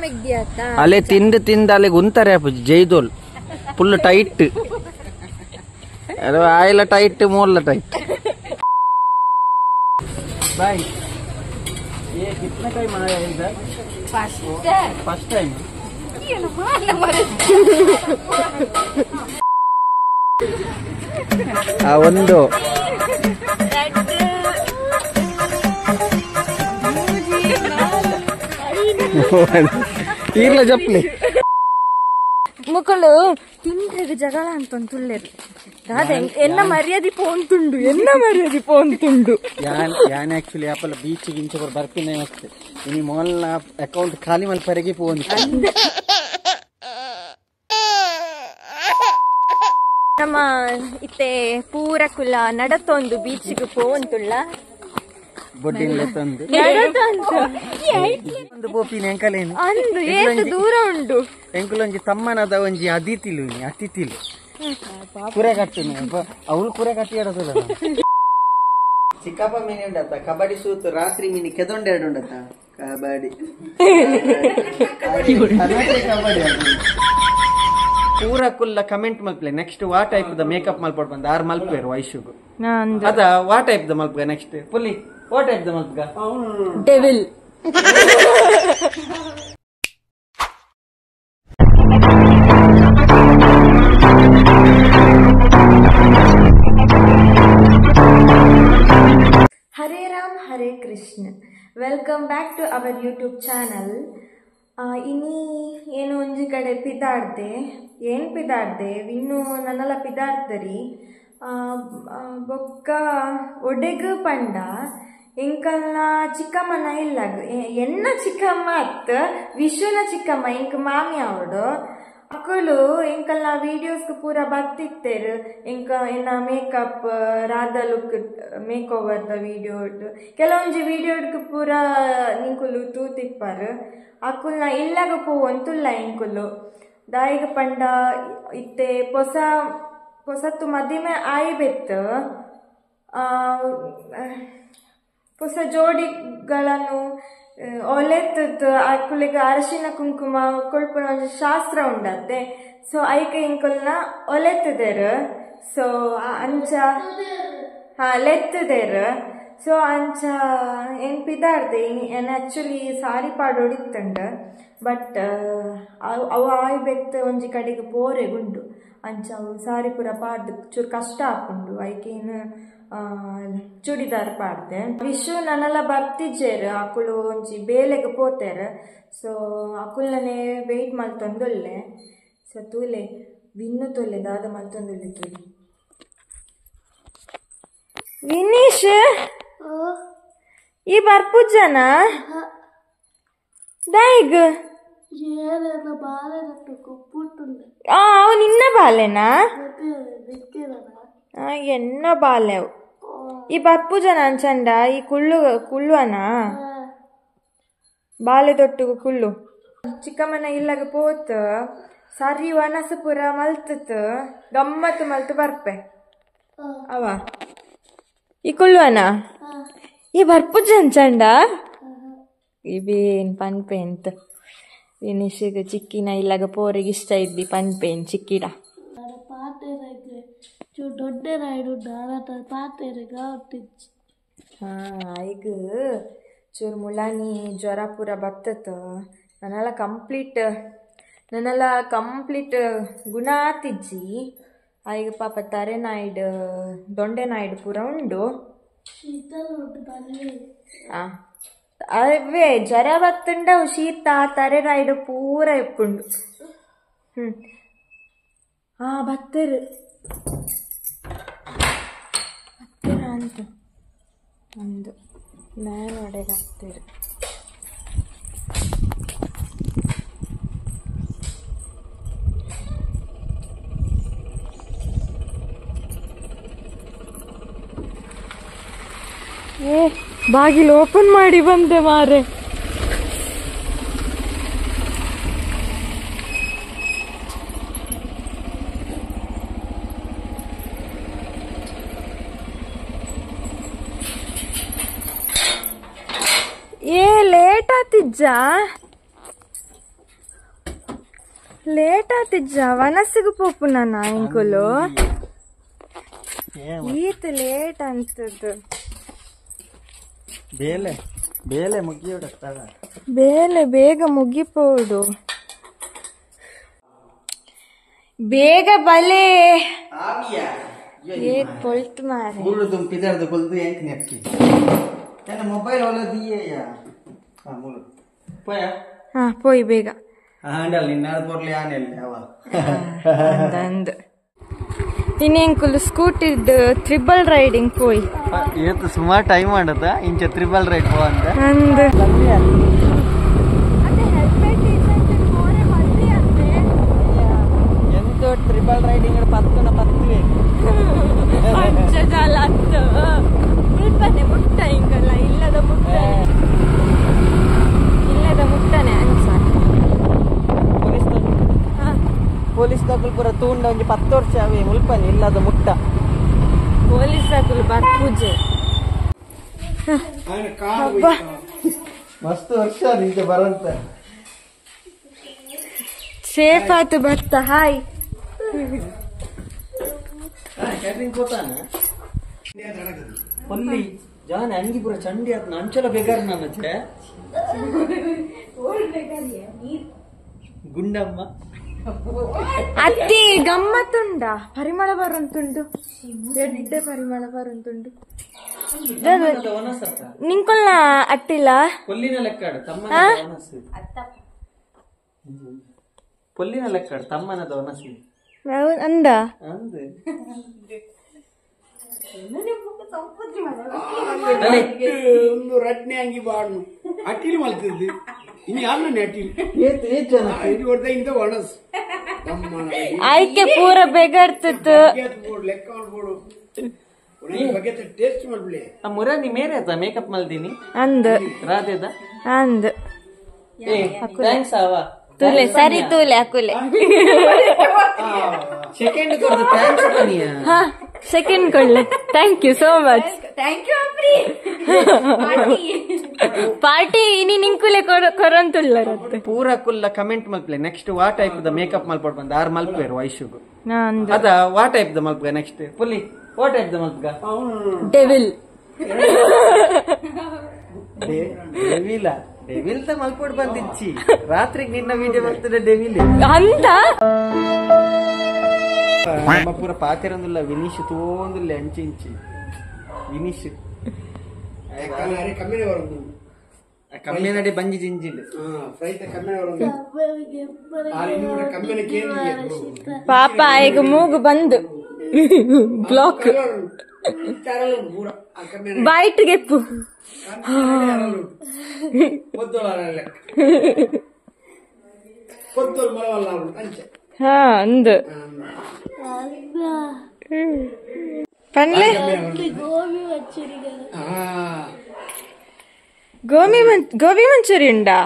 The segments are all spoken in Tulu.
ಮೆಗ್ದಿಯಾತ ಅಲೆ ತಿಂದು ತಿಂದು ಅಲೆಗೆ ಉಂತಾರೆ ಅಪ್ಪುಜಿ ಜೈದೋಲ್ ಫುಲ್ ಟೈಟ್ ಆಯಿಲ ಟೈಟ್ ಮೋಲ್ಲ ಟೈಟ್ ಬಾಯ್ ये कितना टाइम आया है इधर? First time. ಒಂದು ಈರ್ಲ ಜಪ್ಲಿ ಮುಕ್ಕಳು ತಿಂಡ್ರಿಗೆ ಜಗಳ ಅಂತ ತುಳ್ಳೇರು ದಾದ ಎನ್ನ ಮರ್ಯಾದೆ ಪೋಂತುಂಡು ಎನ್ನ ಮರ್ಯಾದೆ ಪೋಂತುಂಡು. ಯಾನ್ ಆಕ್ಚುಲಿ ಆಪಲ ಬೀಚ್ ಗಿಂಚ ಬರ್ಪಿನ ಅಷ್ಟೇ ಇನಿ ಮಾಲ್ ಅಕೌಂಟ್ ಖಾಲಿ ಮಲ್ಪರೆಗೆ ಪೋನ್. ನಮ್ಮ ಇತ್ತೆ ಪೂರ ಕುಲ ನಡತೊಂದು ಬೀಚ್ಗೆ ಪೋಂತುಳ್ಳ ಅಂದು ಏತು ದೂರ ಉಂಡು ಎಂಕುಲೊಂಜಿ ತಮ್ಮನದ ಒಂಜಿ ಅದಿತಿಲು ಅತಿಥಿಲು ಕುರೆ ಕಟ್ಟಿನ ಅವಳು ಕುರೆ ಕಟ್ಟಿ ಆಡೋದಿಲ್ಲ. ಚಿಕ್ಕಪ್ಪ ಮೀನಿ ಉಂಡತ್ತ ಕಬಡ್ಡಿ ಸೂತು ರಾತ್ರಿ ಮೀನಿ ಕೆದೊಂಡೆ ಎರಡು ಉಂಡತ್ತ ಕಬಡ್ಡಿ ಕಬಡ್ಡಿ ಪೂರ ಕುಲ್ಲ ಕಮೆಂಟ್ ಮಲ್ಪ್ಲೆ ನೆಕ್ಸ್ಟ್ ವಾ ಟೈಪ್ the makeup ಮಲ್ಪಡ್ ಬಂದ ಆರ್ ಮಲ್ಪೇರು ವೈಶುಗು ಅದ ವಾ ಟೈಪ್ the ಮಲ್ಪ್ಗ ನೆಕ್ಸ್ಟ್ ಪುಲಿ ವಾ type the ಮಲ್ಪ್ಗ devil. Hare Ram Hare Krishna, welcome back to our YouTube channel. ಇನಿ ಏನು ಒಂಜಿ ಕಡೆ ಪಿದಾಡ್ದೆ ಏನು ಪಿದಾಡ್ದೆ ಇನ್ನು ನನ್ನೆಲ್ಲ ಪಿದಾಡ್ತರಿ ಬೊಕ್ಕ ಒಡೆಗು ಪಂಡ ಎಂಕಲ್ನ ಚಿಕ್ಕಮ್ಮನ ಇಲ್ಲ ಎನ್ನ ಚಿಕ್ಕಮ್ಮ ಅತ್ತ ವಿಶ್ವನ ಚಿಕ್ಕಮ್ಮ ಎಂಕ್ ಮಾಮಿ ಅವಡು ಅಕ್ಕಳು ಎಂಕಲ್ನ ವೀಡಿಯೋಸ್ಗೆ ಪೂರ ಬರ್ತಿತ್ತೇರು ಎಂಕ ಎನ್ನ makeup Radha look make over the video ಕೆಲವೊಂಜಿ ವೀಡಿಯೋಡ್ಗೆ ಪೂರ ನಿಂಕುಲು ತೂತಿಪ್ಪಾರು ಅಕ್ಕುಲ್ನ ಇಲ್ಲಾಗ ಪೋವಂತುಲ್ಲ ಎಂಕುಲು ದಾಯಿಗ ಪಂಡ ಇತ್ತೆ ಪೊಸ ಪೊಸತ್ತು ಮದಿಮೆ ಆಯ್ಬೆತ್ತು ಹೊಸ ಜೋಡಿಗಳನ್ನು ಒಲೆತ್ತು ಅಕ್ಕುಲಿಗೆ ಅರಶಿನ ಕುಂಕುಮ ಕೊಳ್ಪುನ ಒಂಜಿ ಶಾಸ್ತ್ರ ಉಂಡತ್ತೆ. ಸೊ ಐಕ ಇಂಕುಲ್ನ ಒಲೆತ್ತದೇರು ಸೊ ಅಂಚ ಹಾ ಲೆತ್ತದೇರು ಸೊ ಅಂಚ ಏನ್ ಪಿದಾಡ್ದೆ ಏನ್ ಆಕ್ಚುಲಿ ಸಾರಿ ಪಾಡೋಡಿತ್ತಂಡ ಬಟ್ ಅವು ಆಯ್ ಬೆತ್ತ ಒಂಜಿ ಕಡೆಗೆ ಪೋರೆಗುಂಡು ಅಂಚ ಅವು ಸಾರಿ ಪೂರ ಪಾಡ್ದು ಚೂರು ಕಷ್ಟ ಆಪುಂಡು ಐಕೇನು ಚೂಡಿದಾರ್ ಪಾಡ್ದೆ ವಿಶು ನನ್ನೆಲ್ಲ ಬರ್ತಿಜ್ಜೇರು ಅಕುಲು ಒಂಜಿ ಬೇಲೆಗೆ ಪೋತೇರು ಸೊ ಅಕುಲ್ನೇ ವೆಯ್ಟ್ ಮಲ್ತೊಂದುಲ್ಲೆ ಸೊ ತೂಲೆ ವಿನ್ನು ತೊಲೆ ದಾದ ಮಲ್ತೊಂದುಲ್ಲೆ ತೂಲೆ ವಿನೀಶ್ ಈ ಬರ್ಪುಜ್ಜನ ದಾಯಿಗ್ ಅವು ನಿನ್ನ ಬಾಲೆನಾ ಎನ್ನ ಬಾಲೆ ಅವು ಈ ಬರ್ಪುಜನ ಅಂಚಂಡ ಈ ಕುಳ್ಳು ಕುಳ್ಳುವನ ಬಾಲೆ ತೊಟ್ಟುಗು ಕುಳ್ಳು ಚಿಕ್ಕಮ್ಮನ ಇಲ್ಲಾಗ ಪೋತ್ ಸರಿ ವನಸು ಪೂರ ಮಲ್ತತ್ ಗಮ್ಮತ್ತು ಮಲ್ತು ಬರ್ಪೆ ಅವ ಈ ಕುಳ್ಳುವನ ಈ ಬರ್ಪುಜ ಅಂಚಂಡ ಇಬೇನ್ ಪನ್ಪೆ ಅಂತ ವಿನಿಶಿಗೆ ಚಿಕ್ಕಿನ ಇಲ್ಲಾಗ ಪೋರಿಗೆ ಇಷ್ಟ ಇದ್ದಿ ಪನ್ಪೇನ್ ಚಿಕ್ಕಿಡ ಈಗ ಚೂರು ಮುಲಾನಿ ಜ್ವರ ಪೂರ ಬರ್ತತ ನನ್ನೆಲ್ಲ ಕಂಪ್ಲೀಟ್ ಗುಣ ಆತಿಜ್ಜಿ ಈಗ ಪಾಪ ತರೆ ನಾಯ್ಡು ದೊಂಡೆ ನಾಯ್ಡು ಪೂರ ಉಂಡು ಅವೇ ಜ್ವರ ಬತ್ತುಂಡವು ಶೀತ ತರೆ ನಾಯ್ಡು ಪೂರ ಇಪ್ಪುಂಡು. ಹ್ಮ್ ಹಾ ಬತ್ತರು ಬತ್ತರ ಅಂತ ಒಂದು ನಾನು ಒಡೆಗಾಗ್ತೀರಿ. ಏ ಬಾಗಿಲು ಓಪನ್ ಮಾಡಿ ಬಂದೆ ಮಾರೆ. ಏ ಲೇಟ್ ಆತಿಜ್ಜಾ? Late ಆತಿಜ್ಜ ವನಸ್ಸಿಗೆ ಪೋಪು ನಾನು ಇಂಕುಲು ಈತ ಲೇಟ್ ಅಂತದ್ದು. ಬೇಲೆ ಬೇಲೆ ಮುಗಿಯೋಡತ್ತಾಳ, ಬೇಲೆ ಬೇಗ ಮುಗಿಪೋಡು, ಬೇಗ ಬಲೆ ಏಕ್ ಪೊಲ್ತು ಮಾರೆ ಮೂರು ಪಿದರ್ದು ಕೊಲ್ದು ಎಂಕ್ ನೆಕ್ಕಿ ನನ್ನ ಮೊಬೈಲ್ ಒಲ ದಿಯೇಯ. ಹಾ ಮೂರು ಪೋಯ, ಹಾ ಪೋಯ್ ಬೇಗ. ಹಾಂಡಲ್ ನಿನ್ನಾದ ಪೊರ್ಲಿ ಆನೆಲ್ಲ ಅವ ಅಂದ್ ಇನ್ನೆಂಕುಲು ಸ್ಕೂಟಿದ್ ತ್ರಿಬಲ್ ರೈಡಿಂಗ್ ಪೋಯ್. ಏತು ಸುಮಾರು ಟೈಮ್ ಮಾಡದ ಇಂಚ ತ್ರಿಬಲ್ ರೈಡ್ ಪೋ ಅಂತ ಅಂದ್. ಎಂತ ತ್ರಿಬಲ್ ರೈಡಿಂಗ್ ಪತ್ತುನ ಪತ್ತುವೆ ಮುಲ್ಪನೆ ಮುಟ್ಟ ಇಂಕಲ್ಲ ಇಲ್ಲದ ಮುಟ್ಟ, ಇಲ್ಲದ ಮುಟ್ಟನೆ ಅಂಚ. ಪೊಲೀಸ್ ದಕುಲ್ ಪೂರ ತೂಂಡ ಒಂಜಿ 10 ವರ್ಷ ಅವೇ ಮುಲ್ಪನೆ ಇಲ್ಲದ ಮುಟ್ಟ. ಪೊಲೀಸ್ ದಕುಲ್ ಬರ್ ಪೂಜೆ ಮಸ್ತ್ ವರ್ಷ ನಿಂಗೆ ಬರಂತ ಸೇಫ್ ಆತು ಬರ್ತ. ಹಾಯ್ ಕ್ಯಾಟ್ರಿಂಗ್ ಹೋತಾನ ಪಲ್ಲಿ ಜಾನ ಅಂಗಿ ಪೂರ ಚಂಡಿ ಆತ್ನ ಅಂಚಲ ಬೇಗಾರ ನನ್ನ ಗುಂಡಮ್ಮ ಅತ್ತಿ ಗಮ್ಮತ್ತುಂಡ ಪರಿಮಳ ಬರುಂತುಂಡು, ದೊಡ್ಡ ಪರಿಮಳ ಬರುಂತುಂಡು. ನಿಂಕೊಲ್ಲ ಅಟ್ಟಿಲ್ಲ ಪೊಲ್ಲಿನ ಲೆಕ್ಕಾಡು ತಮ್ಮನ ಪೊಲ್ಲಿನ ಲೆಕ್ಕಾಡು ತಮ್ಮನದ ಒನಸಿ ಅಂದ ರಟ್ನೆ ಅಂಗಿ ಬಾಡ್ನು ಅಟ್ಟಿಲ್ ಮಲ್ತಿದ್ದು ಇನ್ನು ಯಾರು ಅಟ್ಟಿಲ್ ಇಂದ ಒಣಸ್ ಆಯ್ಕೆ ಪೂರ ಬೇಗಾಡ್ತಿತ್ತು. ಲೆಕ್ಕ ಮಾಡ್ಬೋಡು ಟೇಸ್ಟ್ ಮಾಡ್ಬಿಡಿ. ಮುರಾನಿ ಮೇರೆ ಆತ ಮೇಕಪ್ ಮಲ್ದಿನಿ ಅಂದ್ ರಾಧೆದ ಅಂದ್. Thanks ಅವ ತೂಲೆ ಸರಿ ತೂಲೆ ಅಕುಲೆ ಸೆಕೆಂಡ್ ಕೊಡ್ದು thanks ಪನಿಯ. ಹಾ ಸೆಕೆಂಡ್ ಕೊಡ್ಲೆ. Thank you so much. Thank you ಅಪ್ರಿ. Party ಇನಿ ನಿಂಕುಲೆ ಕೊರಂತುಲ್ಲರತ್ತೆ ಪೂರ ಕುಲ್ಲ ಕಮೆಂಟ್ ಮಲ್ಪ್ಲೆ next what type the makeup ಮಲ್ಪಡ್ ಬಂದ ಆರ್ ಮಲ್ಪೇರು ವೈಶುಗು ಅದ ವಾ ಟೈಪ್ the ಮಲ್ಪಗ next ಪುಲ್ಲಿ ವಾ type the ಮಲ್ಪಗ devil ಡೆವಿಲ devil the ಮಲ್ಪಡ್ ಬಂದಿಚ್ಚಿ ರಾತ್ರಿಗೆ ನಿನ್ನ ವಿಡಿಯೋ ಬರ್ತದೆ ಡೆವಿಲ್ ಅಂತ ನಮ್ಮ ಪೂರ ಪಾತಿರಂದುಲ್ಲ ವಿನೀಶ್ ತೋಂದುಲ್ಲ ಅಂಚಿ ಇಂಚಿ ವಿನೀಶ್ ಕಮ್ಮಿ ನಡಿ ಬಂಜಿ ಜಿಂಜಿಲ್ ಪಾಪ ಈಗ ಮೂಗು ಬಂದು ಬ್ಲಾಕ್ ಬೈಟ್ ಗೆಪ್ಪು ಹಾ ಅಂದು ಪನ್ಲೆ ಗೋಬಿ ಗೋಬಿ ಮಂಚೂರಿ ಉಂಡಾ?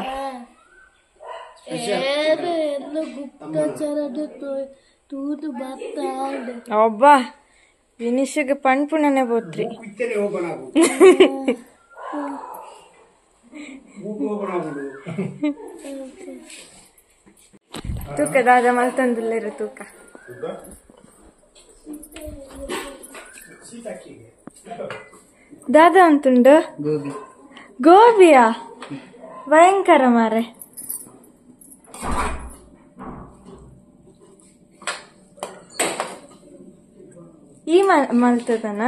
ಒಬ್ಬ ವಿನಿಶಗೆ ಪಣ್ಪುಣನೆ ಬೋತ್ರಿ. ತೂಕ ದಾದ ಮಲ್ತಂದುಲ್ಲೇರು ತೂಕ. ದಾದ ಅಂತುಂಡು ಗೋಬಿಯಾ ಭಯಂಕರ ಮಾರೆ. ಈ ಮಲ್ತದನ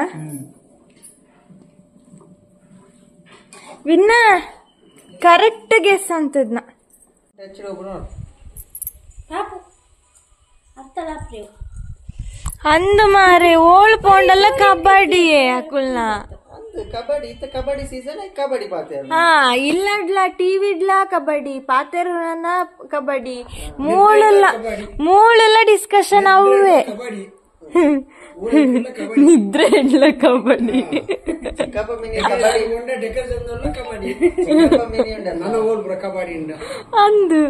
ವಿನ್ನ ಕರೆಕ್ಟ್ ಗೆಸ್ ಅಂತದ್ನ. ಅಂದು ಮಾರೆ ಓಳು ಪೋಂಡಲ್ಲ ಕಬಡ್ಡಿ ಅಕುಲ್ನ ಕಬಡ್ಡಿ ಇತ್ತ ಕಬಡ್ಡಿ ಸೀಸನ್ ಕಬಡ್ಡಿ ಪಾತೆ. ಹಾ ಇಲ್ಲಡ್ಲ ಟಿವಿಡ್ಲ ಕಬಡ್ಡಿ ಪಾತೆರುನ ಕಬಡ್ಡಿ ಮೂಳೆಲ್ಲ ಮೂಳೆಲ್ಲ ಡಿಸ್ಕಷನ್ ಅವೇ. ನಿದ್ರೆ ಇಡ್ಲ ಕಬಡ್ಡಿ ಅಂದು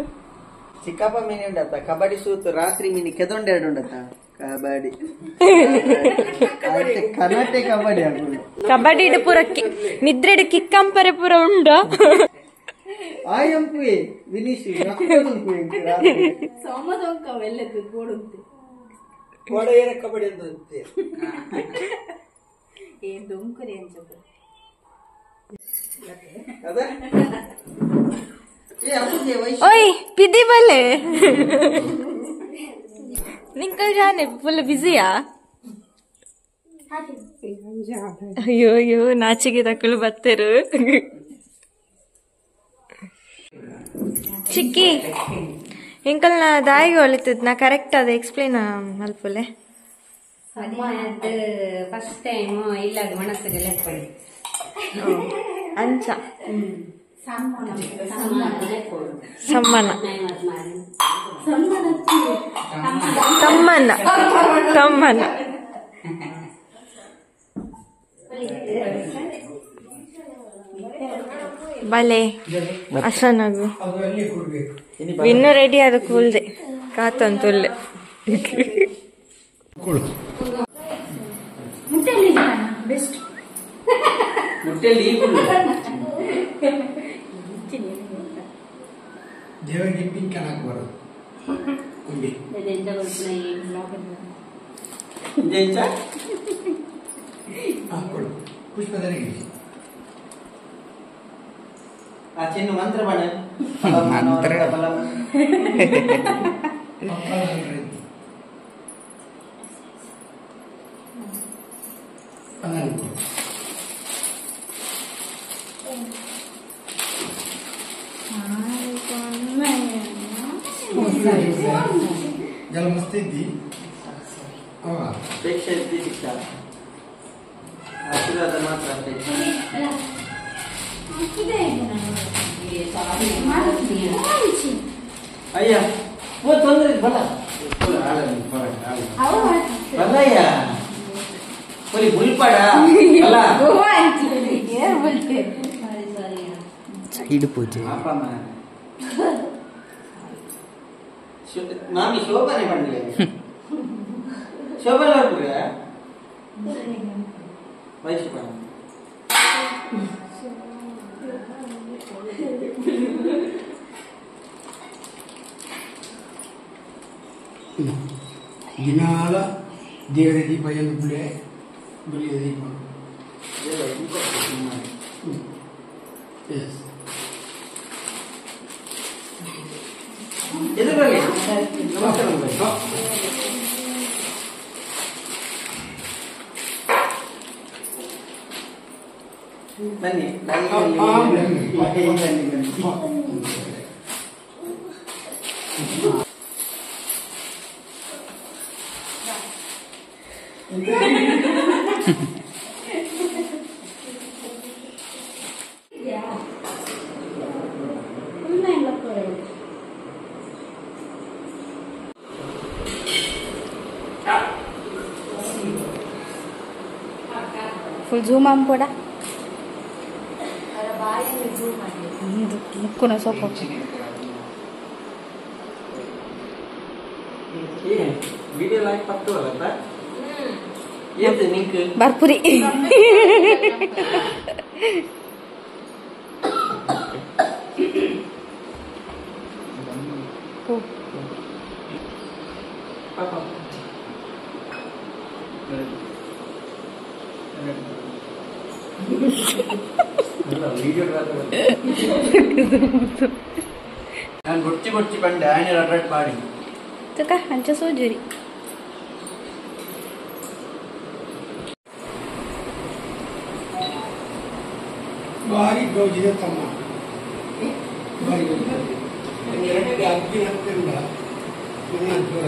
ಚಿಕ್ಕಪ್ಪ ಮೀನಿ ಉಂಡತ್ತ ಕಬಡ್ಡಿ ಸೂತು ರಾತ್ರಿ ಮೀನಿ ಕೆದೊಂಡೆ ಎರಡು ಉಂಡತ್ತ ಕಬಡ್ಡಿ ಕರ್ನಾಟಕ ಕಬಡ್ಡಿ ಆಗುದು ಕಬಡ್ಡಿ ಪೂರ ನಿದ್ರೆ ಕಿಕ್ಕಂಪರೆ ಪೂರ ಉಂಡ. ಆಯಂಪುವೆ ವಿನೀಶ್ ಸೋಮದೊಂಕ ವೆಲ್ಲೆದ್ದು ಗೋಡುಂತೆ ಒಡೆಯರ ಕಬಡ್ಡಿ ಅಂತ ಏನ್ ದೊಂಕುರಿ ಅಂಚದು ಓಯ್ ಪಿದಿ ಬಲ್ಲೆ ನಿಂಕಲ್ ಜಾನೆ ಫುಲ್ ಬಿಸಿಯಾ? ಅಯ್ಯೋ ಅಯ್ಯೋ ನಾಚಿಗೆ ತಕ್ಕಳು ಬತ್ತರು. ಚಿಕ್ಕಿ ಎಂಕಲ್ ನಾ ದಾಯಿಗೆ ಒಲಿತದ್ ನಾ ಕರೆಕ್ಟ್ ಅದ ಎಕ್ಸ್ಪ್ಲೇನ್ ಮಲ್ಪುಲೆ. ಫಸ್ಟ್ ಟೈಮ್ ಇಲ್ಲ ಮನಸ್ಸಿಗೆ ಲೆಪ್ಪಡಿ ಅಂಚ ಸಮ್ಮನ ತಮ್ಮನ ತಮ್ಮನ ಬಲೆ ಅಸನಗು ಇನ್ನೂ ರೆಡಿ ಆದ ಕೂಲ್ದೆ ಕಾತಂತುಲ್ಲೆ. ಬೆಸ್ಟ್ ದೇವರಿಗೆ ಪಿಂಕನ್ ಹಾಕಬಾರದು. ಹಾಕೊಡು ಪುಷ್ಪದರಿಗೆ ಆ ಚಿನ್ನ ಮಂತ್ರ ಬಣ ಮಂತ್ರ ಜಲ ಮಸ್ತ್ ಇದ್ದಿ ಅಪೇಕ್ಷೆ ಇದ್ದಿ ಶಿಕ್ಷಾ ಆಶೀರ್ವಾದ ಮಾತ್ರ ಅಷ್ಟೇ. ಅಯ್ಯ ಓ ತೊಂದರೆ ಬಲ ಬಲಯ್ಯ ಒಲಿ ಬುಲ್ಪಾಡ ಬಲ ಸೈಡ್ ಪೂಜೆ ಮಾಮಿ ಶೋಭಾನೆ ಪಂಡಿಲೆ ಶೋಭಾ ಬರ್ಪುರ ವಯಸ್ಸು ಪಂಡ ದಿನಾಲ ದೇವರ ದೀಪ ಎಂದು ಬಿಳೆ ಬಿಳಿಯ ದೀಪ. ಎಸ್ ಎದುರಲ್ಲಿ ನಮಸ್ಕಾರ. ಬನ್ನಿ ಬನ್ನಿ ಬನ್ನಿ. ಫುಲ್ ಜೂಮ್ ಅಂಪೋಡ ಮುಕ್ಕುನ ಸೊಪ್ಪು ವಿಡಿಯೋ ಲೈಕ್ ಪತ್ತು ಅಲ್ಲ ಏತು ನಿಂಕ್ ಬರ್ಪುರಿ ಪಾಪ ನಾನು ಬೊಚ್ಚಿ ಬೊಚ್ಚಿ ಬಂಡೆ ಆನೆ ರಡ್ರಡ್ ಪಾಡಿ ತುಕ ಅಂಚ ಸೋಜುರಿ ಭಾರಿ ಗೌಜಿದ ತಮ್ಮ ಭಾರಿ ಗೌಜಿದ ಅಗ್ಗಿ ಹತ್ತಿರ ಜೋರ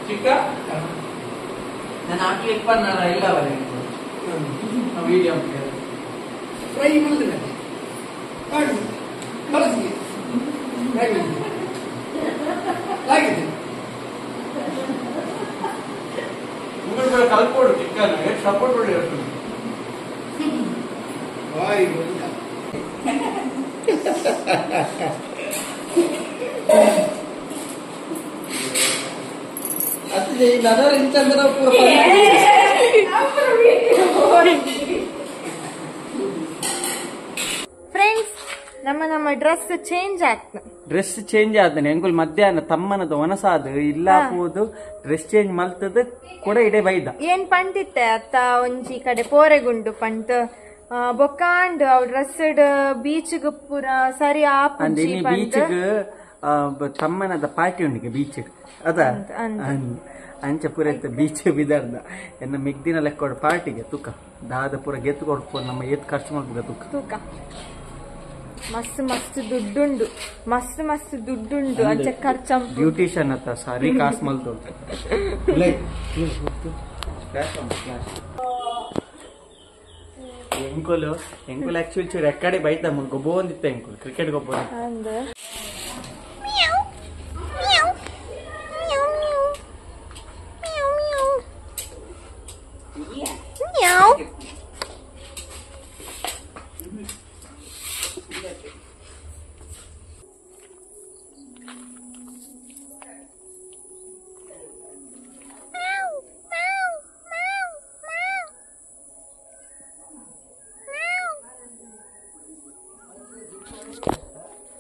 ಚಿಕ್ಕ ನಾನು ಹಾಕ್ಲಿಕ್ಕೆ ಬಂದಲ್ಲ ಇಲ್ಲ ವಿಡಿಯೋ ಫ್ರೈ ಮಾಡಿದ್ರೆ ಬಳಸಿ ಉಗುಳು ಕಲ್ಪೋಡು ಚಿಕ್ಕನ ಸಪೋರ್ಟ್ ಮಾಡಿ ಹೇಳ್ತೀನಿ ಭಾರಿ ಗೌಜಿದ. ಅದು ಫ್ರೆಂಡ್ಸ್ ನಮ್ಮ ನಮ್ಮ ಡ್ರೆಸ್ ಚೇಂಜ್ ಆಗ್ತದೆ. ಡ್ರೆಸ್ ಚೇಂಜ್ ಆದನೆ ಎಂಗುಲ್ ಮಧ್ಯಾಹ್ನ ತಮ್ಮನದ ಒನಸಾದ ಇಲ್ಲ ಹೋದು ಡ್ರೆಸ್ ಚೇಂಜ್ ಮಲ್ತದ ಕೂಡ ಇಡೆ ಬೈದ ಏನ್ ಪಂಟಿತ್ತೆ ಅತ್ತ ಒಂಜಿ ಕಡೆ ಪೋರೆಗುಂಡು ಪಂಟ್ ಬೊಕ್ಕಾಂಡ್ ಅವ್ ಡ್ರೆಸ್ ಬೀಚ್ ಪೂರ ಸರಿ ಆಪುಂಜಿ ಬೀಚ್ ತಮ್ಮನದ ಪಾರ್ಟಿ ಉಂಡಿಗೆ ಬೀಚ್ ಅದ ಅಂಚ ಪೂರ ಬೀಚ್ ಬಿದಾರ್ದ ಎನ್ನ ಮಿಗ್ದಿನ ಲೆಕ್ಕ ಪಾರ್ಟಿಗೆ ತುಕ ದಾದ ಪೂರ ಗೆತ್ತು ಕೊಡ್ಪೋ ನಮ್ಮ ಏತ್ ಖರ್ಚು ಮಾಡ್ಬೇಕ ತುಕ ತುಕ ಮಸ್ತ್ ಮಸ್ತ್ ದುಡ್ಡುಂಡು ಮಸ್ತ್ ಮಸ್ತ್ ದುಡ್ಡುಂಡು ಅಂಚ ಖರ್ಚು ಬ್ಯೂಟಿಷಿಯನ್ ಅತ್ತ ಸಾರಿ ಕಾಸ್ ಮಲ್ತು ಎಂಕುಲು ಎಂಕುಲು ಆಕ್ಚುಲಿ ಚೂರು ಎಕ್ಕಡೆ ಬೈತ ಗೊಬ್ಬ ಒಂದಿತ್ತ ಎಂಕುಲು ಕ್ರಿಕೆಟ್ ಗೊಬ್ಬ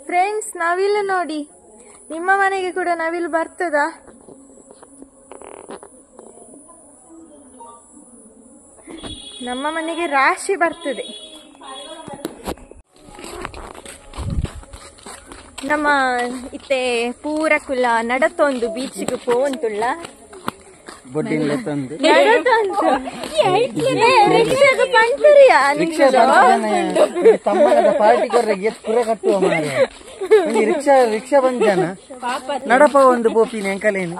ಫ್ರೆಂಡ್ಸ್ ನವಿಲು ನೋಡಿ, ನಿಮ್ಮ ಮನೆಗೆ ಕೂಡ ನವಿಲು ಬರ್ತದಾ? ನಮ್ಮ ಮನೆಗೆ ರಾಶಿ ಬರ್ತದೆ. ನಮ್ಮ ಇತ್ತೆ ಪೂರ ಕುಲ ನಡತೊಂದು ಬೀಚ್ಗೆ ಪೋಂತುಳ್ಳ ರಿಕ್ಷಾ ರಿಕ್ಷಾ ಬಂದ ನಡಪ ಒಂದು ಪೋಪಿನ ಎಂಕಲೇನು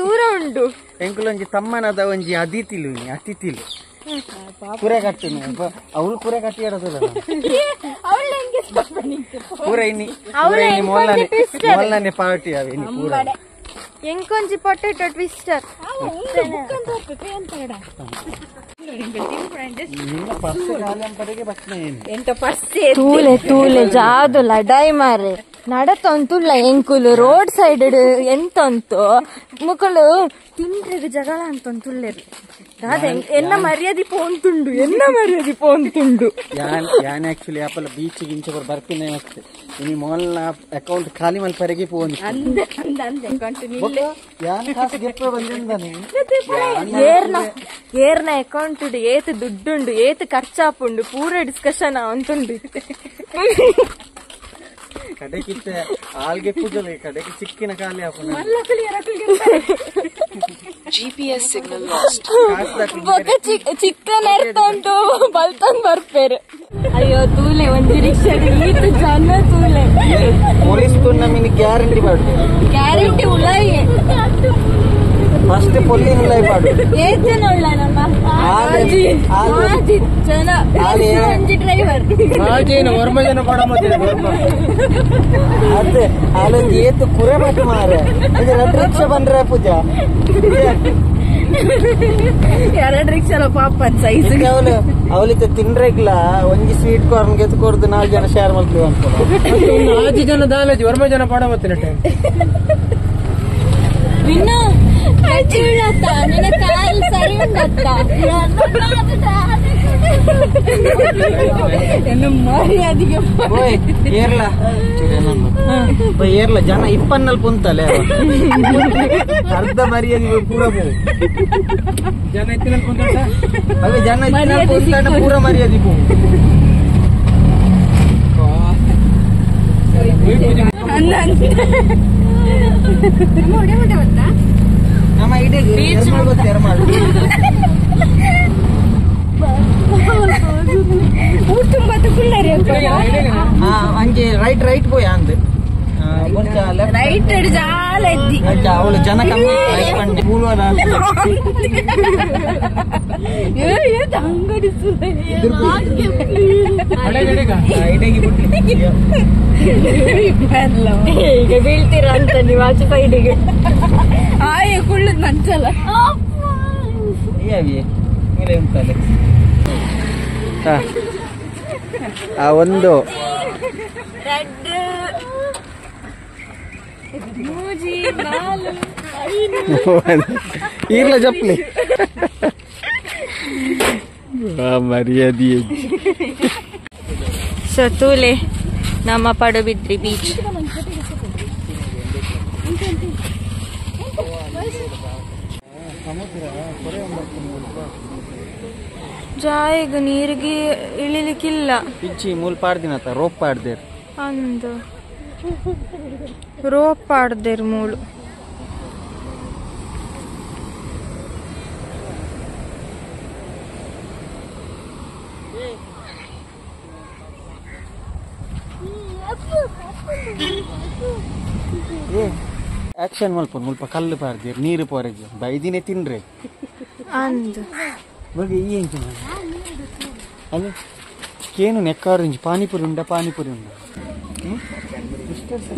ದೂರ ಉಂಟು ಎಂಕುಲೊಂಜಿ ತಮ್ಮನದ ಒಂಜಿ ಅತಿಥಿಲು ಅತಿಥಿಲು ಕುರೆ ಕಟ್ಟುನು ಅವಳು ಕುರೆ ಕಟ್ಟಿ ಇಡೋದಿಲ್ಲ ಪೂರ ಇನ್ನಿ ಮೊಲ್ಲನೆ ಪಾರ್ಟಿ ಅವೆ ಇನ್ನು ಪೂರ ಎಂಕೊಂಜಿ ಪೊಟೆಟೊ ಟ್ವಿಸ್ಟರ್ ತೂಲೆ ತೂಲೆ ಜಾದು ಲಡಾಯಿ ಮಾರೆ ನಡತೊಂತುಲ್ಲ ಎಂಕುಲು ರೋಡ್ ಸೈಡ್ ಎಂತಂತು ಮುಕುಲು ತಿಂಡ್ರೆಗ್ ಜಗಳ ಅಂತಂತುಲ್ಲೆರು ದಾದ ಎನ್ನ ಮರ್ಯಾದೆ ಪೋಂತುಂಡು ಎನ್ನ ಮರ್ಯಾದೆ ಪೋಂತುಂಡು. ಯಾನ್ ಆಕ್ಚುಲಿ ಆಪಲ ಬೀಚ್ ಗಿಂಚ ಬರ್ಪಿನ ಅಷ್ಟೇ ಇನಿ ಮೊಲ್ಲ ಅಕೌಂಟ್ ಖಾಲಿ ಮಲ್ಪರೆಗೆ ಫೋನ್ ಯಾನ್ ಕಾಸು ಗೆಪ್ಪ ಬಂದಿಂದಾನೆ ಏರ್ನ ಏರ್ನ ಅಕೌಂಟ್ ಏತ್ ದುಡ್ಡುಂಡು ಏತ್ ಖರ್ಚಾಪುಂಡು ಪೂರ ಡಿಸ್ಕಷನ್ ಅಂತುಂಡು. ಕಡೆಕಿತ್ತ ಆಲ್ಗೆ ಪೂಜಲೆ ಕಡೆಗೆ ಚಿಕ್ಕಿನ ಖಾಲಿ ಹಾಪುನ GPS signal lost. ಬೊಕ ಚಿಕ್ಕನ ಎರ್ತುಂಟು ಬಲ್ತೊಂದು ಬರ್ಪೇರು. ಅಯ್ಯೋ ತೂಲೆ ಒಂಜಿ ರಿಕ್ಷಾ ಈತ್ ಜನ ತೂಲೆ ಪೊಲೀಸ್ ನಮಿನ ಗ್ಯಾರಂಟಿ ಬಾಡು ಗ್ಯಾರಂಟಿ ಉಲಾಯಿ ಫಸ್ಟ್ ಪೊಲೀಸ್ ಉಲಾಯಿ ಬಾಡು ಏತ್ ಜನ ಉಳ್ಳ ನಮ್ಮ ಆಜಿ ಆಜಿ ಜನ ಒಂಜಿ ಡ್ರೈವರ್ ಆಜೇನ ವರ್ಮ ಜನ ಬಾಡ ಮತ್ತೆ ಅದೇ ಆಲೊಂಜಿ ಏತ್ ಕುರೆ ಮಟ್ಟು ಮಾರೆ ಇದು ಎರಡು ರಿಕ್ಷಾ ಬಂದ್ರೆ ಪೂಜಾ ಎರಡು ರಿಕ್ಷಾ ಪಾಪ ಸೈಜ್ ಅವಳು ಅವಳಿತ ತಿನ್ರೆಗ್ಲ ಒಂಜಿ ಸ್ವೀಟ್ ಕಾರ್ನ್ ಗೆತ್ತು ಕೊರ್ದು ನಾಲ್ಕು ಜನ ಶೇರ್ ಮಾಡ್ತೀವಿ ಅನ್ಕೊಂಡು ಆಜಿ ಜನ ದಾಲಜಿ ವರ್ಮ ಜನ ಪಾಡ ಮತ್ತೆ ಟೈಮ್ ಇನ್ನು ನನ್ನ ಕಾಲ್ ಸರಿ ಉಂಡತ್ತ ಮರ್ಯಾದಿಗೆ ಏರ್ಲ ಏರ್ಲ ಜನ ಇಪ್ಪನ್ನಲ್ಲಿ ಪುಂತಲೆ ಅರ್ಧ ಮರ್ಯಾದೆ ಪೂರ ಜನ ಇತ್ತಿನಲ್ಲಿ ಪುಂತ ಅದೇ ಜನ ಇತ್ತಿನಲ್ಲಿ ಪುಂತಾಟ ಪೂರ ಮರ್ಯಾದೆ ಪೂ ನಮ್ಮ ಇಡೀ ಅಂಚೆ ರೈಟ್ ರೈಟ್ ಪೋಯ್ ಅಂದ್ ರೈಟ್ ಜಾಲ ಎದ್ದಿ ಅವಳು ಜನ ಕಮ್ಮಿ ಈಗ ಬೀಳ್ತೀರಾ ಅಂತ ನೀವು ಆಚೆ ಸೈಡಿಗೆ ಆಯ್ ಕುಳ್ಳದ್ ಮಂಚಲ್ಲ ಒಂದು ಮೂಜಿ ನಾಲು ಈರ್ಲ ಜಪ್ಲಿ ಮರ್ಯಾದೆ. ಸೊ ತೂಲೆ ನಮ್ಮ ಪಡುಬಿದ್ರಿ ಬೀಚ್. ಜಾಯಿಗ್ ನೀರಿಗೆ ಇಳಿಲಿಕ್ಕಿಲ್ಲ. ಇಜ್ಜಿ ಮೂಲ್ ಪಾಡ್ದಿನತ ರೋಪ್ ಪಾಡ್ದೇರ್ ಅಂದು ರೋಪ್ ಪಾಡ್ದೇರ್ ಮೂಲು. ಆಕ್ಷನ್ ಮಲ್ಪ ಮುಲ್ಪ ಕಲ್ಲು ಪಾಡ್ದೇರ್ ನೀರು ಪೋರೆಗ್ ಬೈದಿನೇ ತಿನ್ರೆ ಅಂದು ಬಗ್ಗೆ ಈ ಎಂಚ ಅದು ಕೇನು ನೆಕ್ಕಾರಿಂಜಿ ಪಾನಿಪುರಿ ಉಂಡ ಪಾನಿಪುರಿ ಉಂಡ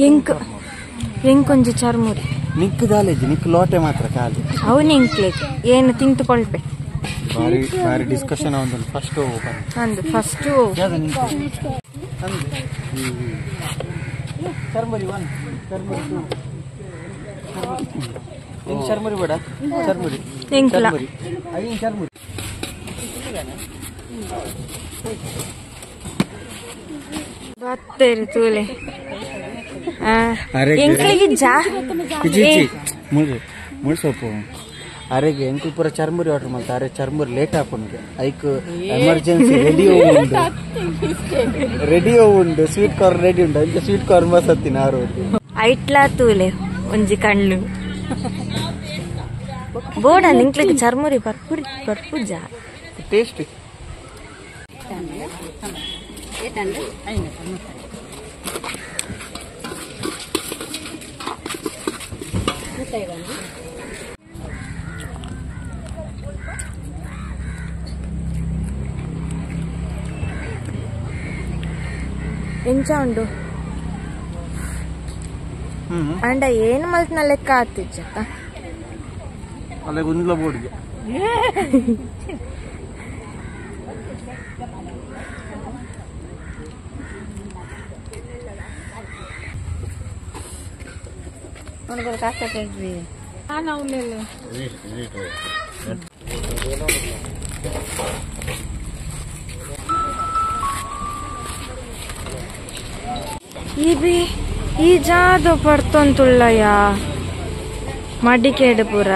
ಎಂಕ್ ಎಂಕೊಂಜಿ ಚರ್ಮುರಿ ನಿಕ್ಕು ದಾಲೇಜಿ ನಿಕ್ಕು ಲೋಟೆ ಮಾತ್ರ ಖಾಲಿ ಅವನು ಎಂಕ್ಲೇಜ್ ಏನು ತಿಂತುಕೊಳ್ಪೆ ಬಾರಿ ಬಾರಿ ಡಿಸ್ಕಷನ್ ಒಂದು ಫಸ್ಟ್ ಓಪನ್ ಅಂದು first churmuri one churmuri to ಎಂಕ್ ಚರ್ಮುರಿ ಬೇಡ ಚರ್ಮುರಿ ಎಂಕ್ಲ ಐನ್ ಚರ್ಮುರಿ ಬತ್ತೇರಿ ತೂಲೆ ಎಂಕ್ಲಿಗಿಜ್ಜಾ ಮುಳ್ ಸೊಪ್ಪು ಅರೆಗೆ ಎಂಕುಲ್ ಪೂರ ಚರ್ಮುರಿ ಆರ್ಡರ್ ಮಾಡ್ತಾ ಅರೆ ಚರ್ಮುರಿ ಲೇಟ್ ಆಪುನ್ಗೆ ಐಕ್ ಎಮರ್ಜೆನ್ಸಿ ರೆಡಿ ಉಂಡು ರೆಡಿ ಉಂಡು ಸ್ವೀಟ್ ಕಾರ್ನ್ ರೆಡಿ ಉಂಡು ಅಂಚ ಸ್ವೀಟ್ ಕಾರ್ನ್ ಬಸತ್ತಿನ ಆರು ಐಟ್ಲಾ ತೂಲೆ ಒಂಜಿ ಕಣ್ಣು ಬೋಡ ನಿಂಕ್ಲಿಗೆ ಚರ್ಮುರಿ ಬರ್ಪುರಿ ಬರ್ಪುಜ ಟೇಸ್ಟ್ ಎಂಚ ಉಂಡು ಅಂಡ ಏನು ಮಲ್ತ್ನ ಲೆಕ್ಕ ಆತಿಜ್ಜಕ್ಕ ಅಲ್ಲ ಗುಂಡ್ಲ ಬೋರ್ಡ್ಗೆ ಈ ಈ ಜಾದು ಪಡ್ತೊಂತುಳ್ಳಯ್ಯ ಮಡಿಕೇಡು ಪೂರ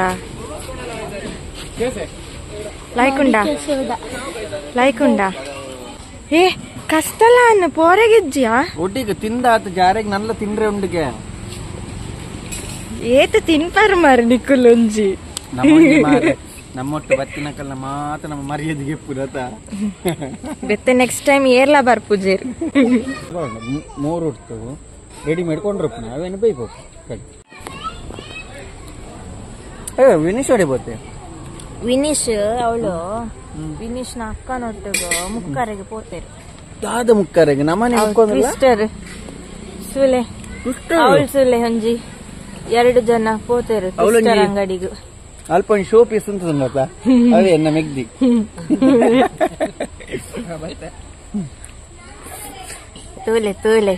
ಲೈಕುಂಡ ಲೈಕುಂಡ ಏ ಕಸ್ತಲ ಅನ್ನ ಪೋರೆಗಿಜ್ಜಿಯಾ ಒಟ್ಟಿಗೆ ತಿಂದಾತ ಜಾರೆಗ್ ನಲ್ಲ ತಿಂದ್ರೆ ಉಂಡಿಗೆ ಏತ ತಿನ್ಪಾರು ಮಾರಿ ನಿಕ್ಕುಲೊಂಜಿ ನಮ್ಮೊಟ್ಟು ಬತ್ತಿನಕಲ್ಲ ಮಾತ್ರ ನಮ್ಮ ಮರ್ಯಾದೆಗೆ ಪುರತ ಬೆತ್ತೆ ನೆಕ್ಸ್ಟ್ ಟೈಮ್ ಏರ್ಲಾ ಬರ್ಪುಜೇರು ಮೂರು ಉಡ್ತು ರೆಡಿ ಮಾಡ್ಕೊಂಡ್ರಪ್ಪ ಅವೇನು ಬೇಕು ಕಡೆ ಏ ವಿನೀಶ್ ಹೊಡೆ ಬೋತೆ ವಿನೀಶ್ ಅವಳು ವಿನೀಶ್ನ ಅಕ್ಕನೊಟ್ಟಿಗೆ ಮುಕ್ಕರೆಗೆ ಪೋತೇರು ದಾದ ಮುಕ್ಕರೆಗೆ ನಮ್ಮನೆ ಟ್ವಿಸ್ಟರ್ ಸುಲೆ ಅವಳು ಸುಲೆ ಒಂಜಿ ಎರಡು ಜನ ಪೋತೇರು ಟ್ವಿಸ್ಟರ್ ಅಂಗಡಿಗೆ ಅಲ್ಪ ಒಂದು ಶೋ ಪೀಸ್ ಅಂತ ಅದೇ ಎನ್ನ ಮೆಗ್ದಿ ತೂಲೆ ತೂಲೆ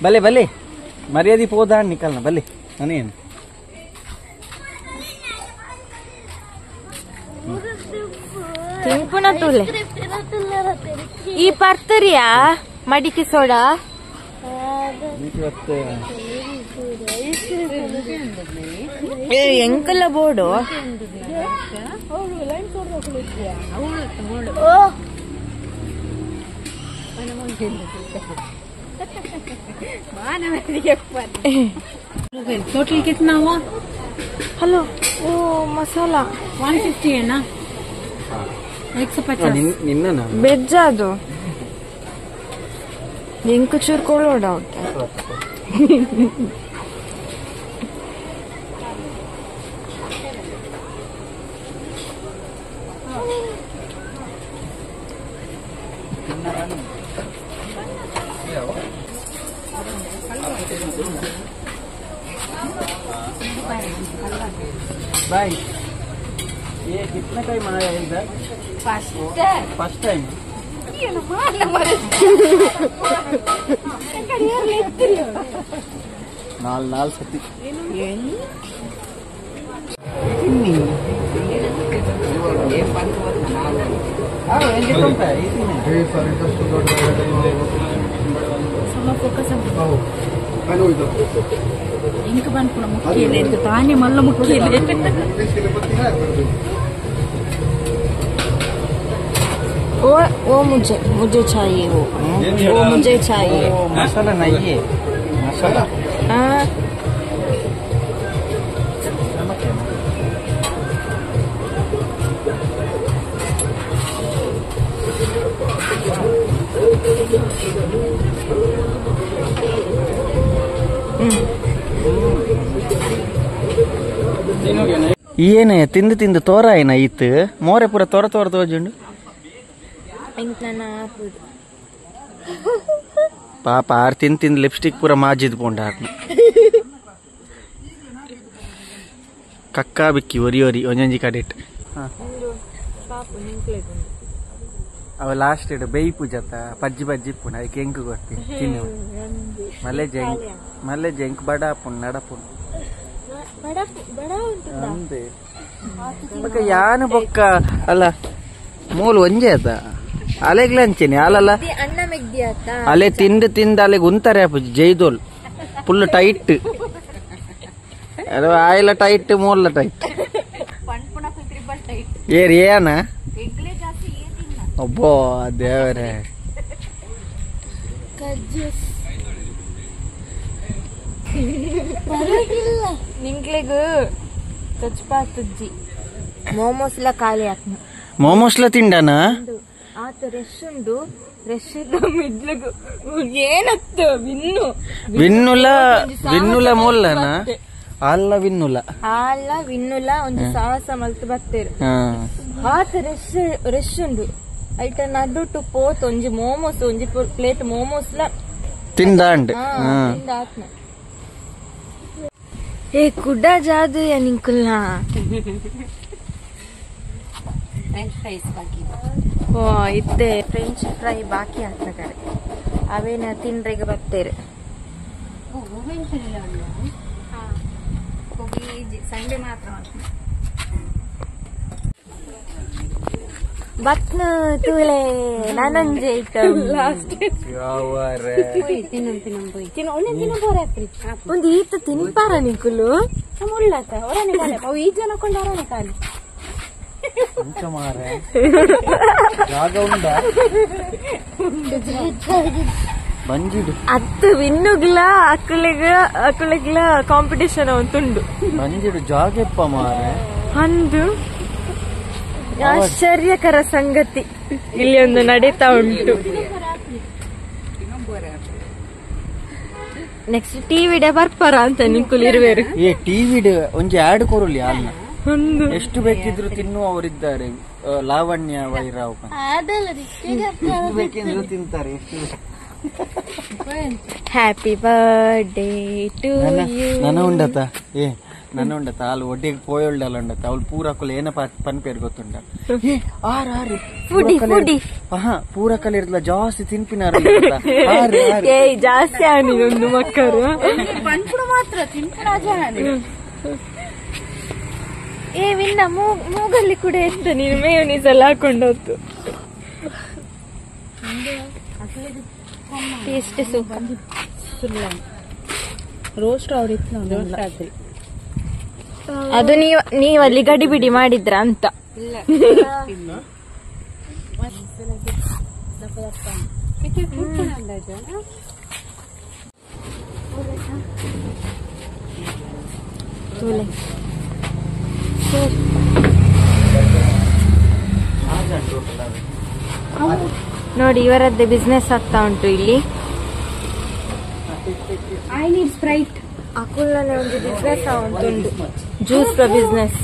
ಬಲೆ ಬಲೆ ಮರ್ಯಾದೆ ಪೋದ ನಿಕಲ್ನ ಬಲೆ ನಾನೇನು ತಿನ್ಪುನ ತೂಲೆ ಈ ಪರ್ತರಿಯಾ ಮಡಿಕೆ ಸೋಡಾ ಎಂಕಲ್ಲ ಬೋರ್ಡು टोटल कितना हुआ? हेलो ओ मसाला 150 है ना? 150 ವೆಜ್ ಅದು ಎಂಕು ಚೂರು ಕೊಡೋಡ भाई ये कितना टाइम आया है इधर? First time. ನಾಲ್ ನಾಲ್ ಸತಿ ತಾನೇ ಮಲ್ಲ ಮುಖ್ಯ. वो मुझे मुझे चाहिए, वो वो मुझे चाहिए। मसाला नहीं है, मसाला हाँ। ಏನೇ ತಿಂದು ತಿಂದು ತೋರ ಏನ ಇತ್ತು ಮೋರೆ ಪೂರ ತೋರ ತೋರ ತೋಜುಂಡು. ಪಾಪ ಆರ್ ತಿಂದು ತಿಂದು ಲಿಪ್ಸ್ಟಿಕ್ ಪೂರ ಮಾಜಿದ್ ಪೋಂಡ ಆರ್ನ ಕಕ್ಕಾ ಬಿಕ್ಕಿ ಒರಿ ಒರಿ ಒಂಜೊಂಜಿ ಕಡೆಟ್. ಅವ ಲಾಸ್ಟ್ ಇಡು ಬೇಯಿ ಪೂಜತ್ತ ಪಜ್ಜಿ ಬಜ್ಜಿ ಪುಣ ಅದಕ್ಕೆ ಎಂಕು ಕೊಡ್ತೀನಿ ತಿನ್ನು. ಮಲ್ಲೆ ಜಂಕ್ ಮಲ್ಲೆ ಜಂಕ್ ಬಡ ಪುಣ್ ನಡಪುಣ್ ಬೊಕ್ಕ ಯಾನು ಬೊಕ್ಕ ಅಲ್ಲ ಮೂಲು ಒಂಜೆ ಆತ ಅಲೆಗ್ಲ ಅಂಚೇನಿ ಅಲ್ಲಲ್ಲ ಅಲೆ ತಿಂದು ತಿಂದು ಅಲೆಗ್ ಉಂತಾರೆ ಅಪ್ಪುಜಿ ಜೈದೋಲ್ ಫುಲ್ ಟೈಟ್ ಆಯಿಲ ಟೈಟ್ ಮೂಲ ಟೈಟ್ ಏರ್ ಏನ ಒಬ್ಬೋ ದೇವರೇ. ನಿಂಕ್ಲೆಗ್ ತಚ್ಪಾತುಜ್ಜಿ ಮೋಮೋಸ್ ಲ ಖಾಲಿ ಆತ್ನ. ಮೋಮೋಸ್ ಲ ತಿಂಡನ ಆತ ರೆಶ್ ಉಂಡು, ರೆಶ್ ಮಿಡ್ಲಗು ಏನತ್ತು ವಿನ್ನು ವಿನ್ನುಲ ವಿನ್ನುಲ ಮೊಲ್ಲನ ಅಲ್ಲ ವಿನ್ನುಲ ಅಲ್ಲ ವಿನ್ನುಲ ಒಂದು ಸಾಹಸ ಮಲ್ತು ಬತ್ತೇರು. ಆತ ರೆಶ್ ರೆಶ್ ಉಂಡು ಐಟ ನಡುಟು ಪೋತ್ ಒಂಜಿ ಮೋಮೋಸ್ ಒಂಜಿ ಪ್ಲೇಟ್ ಮೋಮೋಸ್ ಲ ತಿಂದಾಂಡ್ ತಿಂದಾತ್ನ. ಏ ಕುಡ ಜಾದು ನಿಂಕುಲ್ನ ಫ್ರೆಂಚ್ ಫ್ರೈಸ್ ಬಾಕಿ. ಓ ಇತ್ತೆ ಫ್ರೆಂಚ್ ಫ್ರೈ ಬಾಕಿ ಹಾಕ್ತಾರೆ ಅವೇನ ತಿನ್ರೆಗೆ ಬರ್ತೇರೆ. ಸಂಡೇ ಮಾತ್ರ ಬತ್ನ ತೂಲೆ ನಾನೊಂಜೆ ಲಾಸ್ಟ್ ಒಂದು ಈತ ತಿನ್ಪಾರ ನಿಂಕುಲು ಮುಳ್ಳಾತ ಹೊರನೆ ಕಾಲೆ ಅವು ಈ ಜನ ಕೊಂಡು ಹೊರನೆ ಕಾಲಿ ಅತ್ತು ವಿನ್ನುಗ್ಲ ಅಕ್ಕಳಿಗ ಅಕ್ಕಳಿಗ್ಲ ಕಾಂಪಿಟೇಷನ್ ಅಂತುಂಡು ಬಂಜಿಡು ಜಾಗೆಪ್ಪ ಮಾರೆ ಅಂದು ಆಶ್ಚರ್ಯಕರ ಸಂಗತಿ ಇಲ್ಲಿ ಒಂದು ನಡೀತಾ ಉಂಟು. ನೆಕ್ಸ್ಟ್ ಟಿವಿ ಬರ್ಪಾರ ಅಂತ ನಿಂಕುಲು ಇರುವೇರು. ಏ ಟಿವಿ ಒಂಜಿ ಆಡ್ ಕೊರಲಿ ಅಲ್ಲ ಎಷ್ಟು ಬೇಕಿದ್ರು ತಿನ್ನುವವರಿದ್ದಾರೆ. ಲಾವಣ್ಯ ವೈರಾವ್ ಎಷ್ಟು ಬೇಕಿದ್ರು ತಿಂತಾರೆ. ಎಷ್ಟು happy birthday to you. ನನ್ನ ಉಂಡತ ಏ ನನ್ನ ಉಂಡತ ಅಲ್ಲಿ ಒಡ್ಡಿಗೆ ಪೋಯೊಳ್ಡಲ್ಲ ಉಂಡತ ಅವಳು ಪೂರ ಕುಲ ಏನ ಪನ್ಪೇರ್ ಗೊತ್ತುಂಡ. ಏ ಆರ್ ಆರ್ ಫುಡಿ ಫುಡಿ ಹಾ ಪೂರ ಕಲೆ ಇರ್ಲ ಜಾಸ್ತಿ ತಿನ್ಪಿನಾರ ಏ ಜಾಸ್ತಿ ಆನಿ ಒಂದು ಮಕ್ಕಳು ಪನ್ಪುಡು ಮಾತ್ರ ತಿನ್ಪಿನ ಏ ವಿನ್ನ ಮೂಗಲ್ಲಿ ಕೂಡ ಎಂತ ನೀನು ಮೇಯೋನೀಸ್ ಎಲ್ಲ ಹಾಕೊಂಡೋತು. Taste super. Roast ಅದು ನೀವು ನೀವಲ್ಲಿ ಗಡಿಬಿಡಿ ಮಾಡಿದ್ರ ಅಂತ. ನೋಡಿ ಇವರದ್ದೇ ಬಿಸ್ನೆಸ್ ಆಗ್ತಾ ಉಂಟು ಇಲ್ಲಿ. I need Sprite. ಅಕುಲನೆ ಒಂದು ಬಿಸ್ನೆಸ್ ಉಂಟು, ಜ್ಯೂಸ್ ಬಿಸ್ನೆಸ್.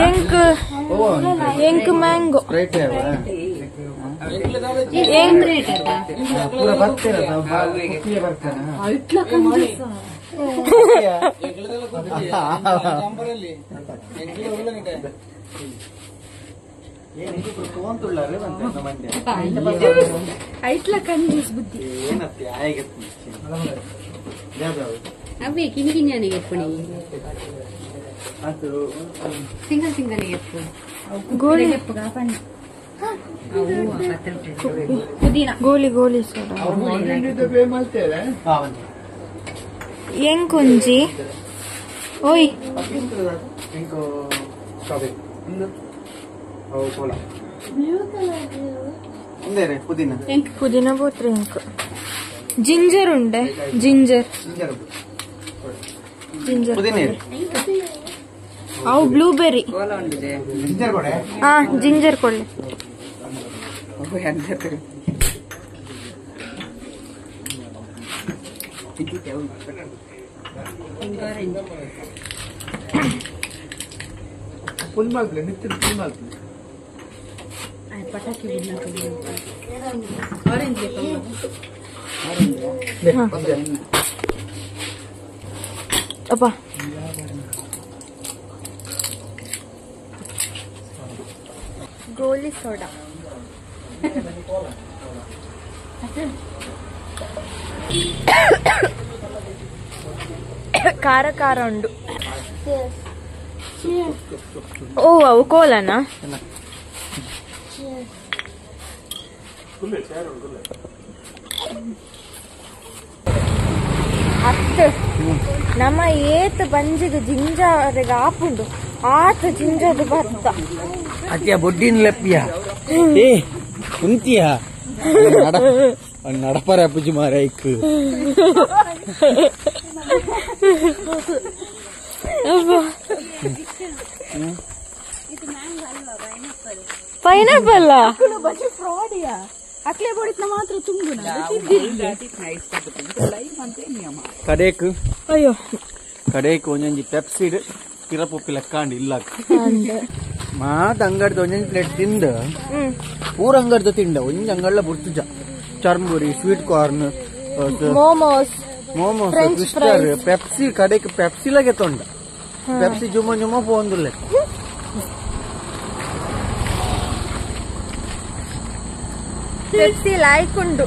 ಎಂಕ್ ಎಂಕ್ ಮ್ಯಾಂಗೋ. ಪೂರ ಬರ್ತೀರ ಬರ್ತಾನ ಅವೇ ಕಿನಿ ಕಿನ್ಯಾನಿಗೆ ಎಪ್ಪುಣಿ ಸಿಂಗಲ್ ಸಿಂಗಲ್ ಎಪ್ಪು ಗೋಲಿ ಪುದೀನ ಗೋಲಿ ಗೋಲಿ ಸೋಡಾ ಎಂಕುಂಜಿ ಓಯ್ ಪುದೀನ ಪುದೀನ ಬೋತ್ರೆ ಎಂಕ್ ಜಿಂಜರ್ ಉಂಡೆ ಜಿಂಜರ್ ಜಿಂಜರ್ ಅವು ಬ್ಲೂಬೆರಿ ಹಾ ಜಿಂಜರ್ ಕೊಡ್ಲಿ ಪಟಾಕಿ ಆರೆಂಜ್ ಅಪ್ಪ ಗೋಲಿ ಸೋಡಾ ಖಾರ ಖಾರ ಉಂಡು ಓ ಅವು ಕೋಲನಾ ಅತ್ತು ನಮ್ಮ ಏತ್ ಬಂಜಿಗೆ ಜಿಂಜಾರಿಗೆ ಆಪುಂಡು ಆತ ಜಿಂಜದು ಭತ್ತ ಅತ್ತಿಯ ಬೊಡ್ಡಿನ ಲೆಪ್ಪಿಯ ಏ ಕುಂತಿಯ ನಡಪರ ಪೂಜೆ ಮಾರೈಕ್ ಪೈನಾಪಲ್ ಅಕ್ಲೆ ಬೋಡಿತ್ನ ಮಾತ್ರ ತುಂಬುನ ಕಡೇಕ್ ಅಯ್ಯೋ ಕಡೇಕ್ ಒಂಜೊಂಜಿ ಪೆಪ್ಸಿ ಪಿರಪೊಪ್ಪಿ ಲೆಕ್ಕಾಂಡ್ ಇಲ್ಲ ಮಾತ ಅಂಗಡ್ದ ಒಂಜೊಂಜಿ ಪ್ಲೇಟ್ ತಿಂದ ಪೂರ ಅಂಗಡ್ದ ತಿಂಡ ಒಂಜಿ ಅಂಗಡ್ಲ ಬುರ್ತುಜ churmuri sweet corn momos momos twister Pepsi ಕಡೆಕ್ Pepsi ಲಗೆ ತೊಂಡ ಪೆಪ್ಸಿ ಜುಮ ಜುಮ ಪೋಂದುಲ್ಲೆ ಪೆಪ್ಸಿ ಲಾಯ್ಕ್ ಉಂಡು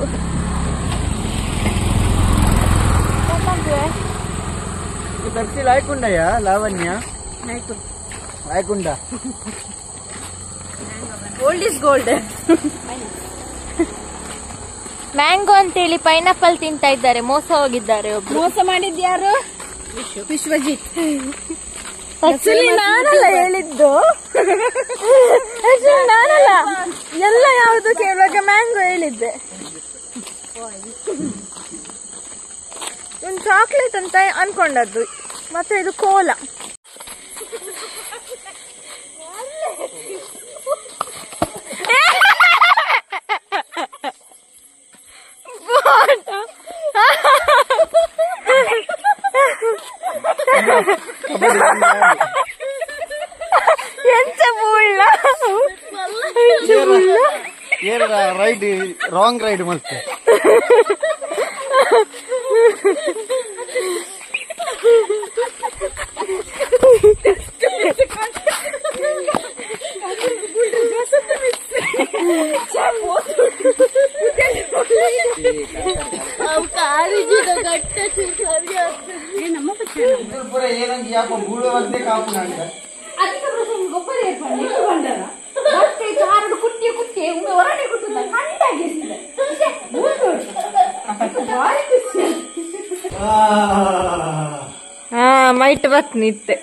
ಪೆಪ್ಸಿ ಲಾಯ್ಕುಂಡಯ್ಯ ಲಾವಣ್ಯ ಲಾಯ್ಕುಂಡ gold is gold mango ಅಂತೇಳಿ ಪೈನಾಪಲ್ ತಿಂತಾ ಇದ್ದಾರೆ, ಮೋಸ ಹೋಗಿದ್ದಾರೆ ಒಬ್ರು. ಮೋಸ ಮಾಡಿದ್ಯಾರು? ವಿಶ್ವಜಿತ್. ಆಕ್ಚುಲಿ ನಾನಲ್ಲ ಹೇಳಿದ್ದು, ಆಕ್ಚುಲಿ ನಾನಲ್ಲ, ಎಲ್ಲ ಯಾವುದು ಕೇಳುವಾಗ ಮ್ಯಾಂಗೋ ಹೇಳಿದ್ದೆ. ಒಂದು ಚಾಕ್ಲೇಟ್ ಅಂತ ಅನ್ಕೊಂಡದ್ದು, ಮತ್ತೆ ಇದು ಕೋಲಾ. ಎಂಚ ಬೂಳ್ಳ ride wrong ride ಮಲ್ತೆ. ಹಾ ಮೈಟ್ ಬತ್ ನಿತ್ತೆ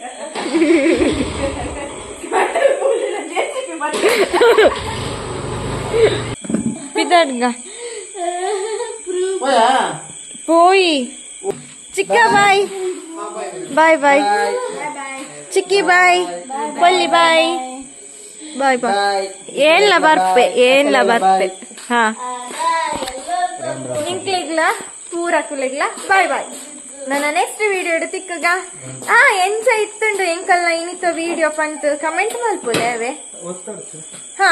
ಪಿದಡ್ಗ ಪೋಯಿ ಚಿಕ್ಕ ಬಾಯ್ ಬಾಯ್ ಬಾಯ್ ಚಿಕ್ಕಿ ಬಾಯ್ ಪೊಲ್ಲಿ ಬಾಯ್ ಬಾಯ್ ಬಾಯ್ ಏನ್ಲ ಬರ್ಪೆ ಏನ್ಲ ಬರ್ಪೆ ಹಾ ನಿಂಕ್ಲಿಗ್ಲ ಪೂರ ಕುಲಿಗ್ಲ ಬಾಯ್ ಬಾಯ್. ನನ್ನ ನೆಕ್ಸ್ಟ್ ವಿಡಿಯೋ ತಿಕ್ಕಗ ಆ ಎಂಚ ಇತ್ತುಂಡು ಎಂಕಲ್ನ ಇನಿತ ವಿಡಿಯೋ ಪಂತ್ ಕಮೆಂಟ್ ಮಲ್ಪುಲೆ ಅವೇ. ಹಾ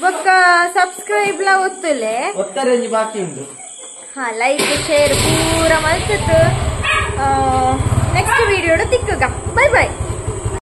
ಬೊಕ್ಕ ಸಬ್ಸ್ಕ್ರೈಬ್ ಲ ಒತ್ತುಲೆ. ಒತ್ತರೆಂಜಿ ಬಾಕಿ ಉಂಡು. ಹಾ, ಲೈಕ್ ಶೇರ್ ಪೂರ ಮಲ್ತುತ್ತು. ನೆಕ್ಸ್ಟ್ ವಿಡಿಯೋಡು ತಿಕ್ಕುಗ. Bye bye.